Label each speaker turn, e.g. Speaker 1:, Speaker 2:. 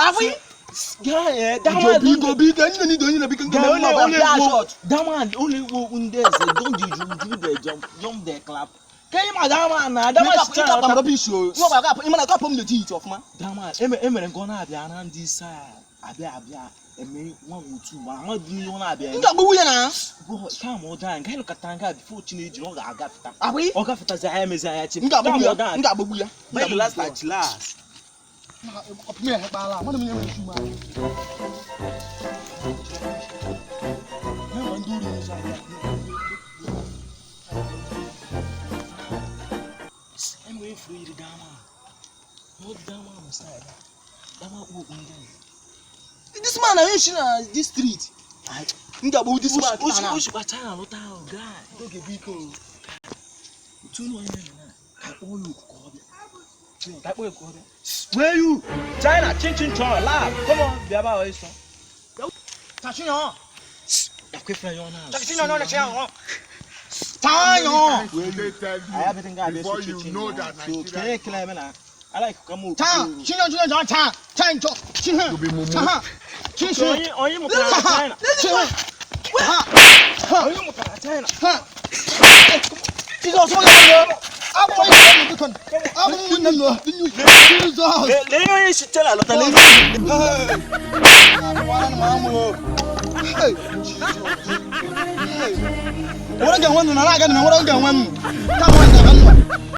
Speaker 1: Abi.
Speaker 2: Guy, eh, that man don
Speaker 1: Biko biko ndị niile onye na-ebiko nke
Speaker 2: Guy,
Speaker 1: mma
Speaker 2: only
Speaker 1: bụ pịa
Speaker 2: only
Speaker 1: shot.
Speaker 2: That man only wo ndị eze don dey juju dey jump jump dey clap. Kenye ma that man na that man si
Speaker 1: Ị
Speaker 2: China
Speaker 1: ga-akpa
Speaker 2: lọta.
Speaker 1: rubbish o. Ị ga-akpa ị mana akpa m legit ọfụma.
Speaker 2: That man emere nke ọ na-abịa na ndị side abịa abịa eme one or two ma amadụ ihe ọ na-abịa
Speaker 1: M
Speaker 2: eme.
Speaker 1: ga-agbagbu ya na.
Speaker 2: Bro, kam ọ daa nke anyị nọkọta nke a before Chinedu ọ ga-agafeta.
Speaker 1: Abi.
Speaker 2: Ọ gafetazi anya emezi anya chi.
Speaker 1: M ga-agbagbu ya.
Speaker 2: Kam ọ daa.
Speaker 1: M ga-agbagbu ya.
Speaker 2: When last like last. Enwere ifuru yiri dama. Not dama on side. Dama kpụ okpu ndị a.
Speaker 1: This man na shi na this street. M ga-agbagbu this man.
Speaker 2: Oshikwa China lọta ahụ guy.
Speaker 1: Oge biko.
Speaker 2: Otu ụlọ onye nọ na ka kpọọ ya oku ka ọ bịa. Ka kpọọ ya oku ka ọ bịa. Where you? China chin chin chon laugh. Come on, bịa ba ọsọ.
Speaker 1: Tachinyo.
Speaker 2: Akwefere ya ọ na-asụ.
Speaker 1: Tayo.
Speaker 3: They tell you
Speaker 2: Aya bete nga abịa
Speaker 3: before
Speaker 2: so
Speaker 3: you
Speaker 2: chin
Speaker 3: know
Speaker 2: chin.
Speaker 3: that
Speaker 2: So
Speaker 3: Nigeria
Speaker 2: kenye ekele eme na I like ka m oku.
Speaker 1: Ta. Chinyo chinyo chan chan. Chan cho. Chin.
Speaker 3: You be mumu.
Speaker 1: Cha. Chin
Speaker 2: So
Speaker 1: chin.
Speaker 2: onye onye mụtara na China.
Speaker 1: Chin. Ha.
Speaker 2: Onye mụtara na China.
Speaker 1: Ha. Jesus onye nọ. Abụ onye nọ biko. Abụ nwunye nọ. Jesus.
Speaker 2: Lee ihe onye si China lọta lee.
Speaker 1: Hey. Nwere ga-enwe nụ na na-aga nụ na nwere ga-enwe nụ. Ka nwere ga-enwe nụ.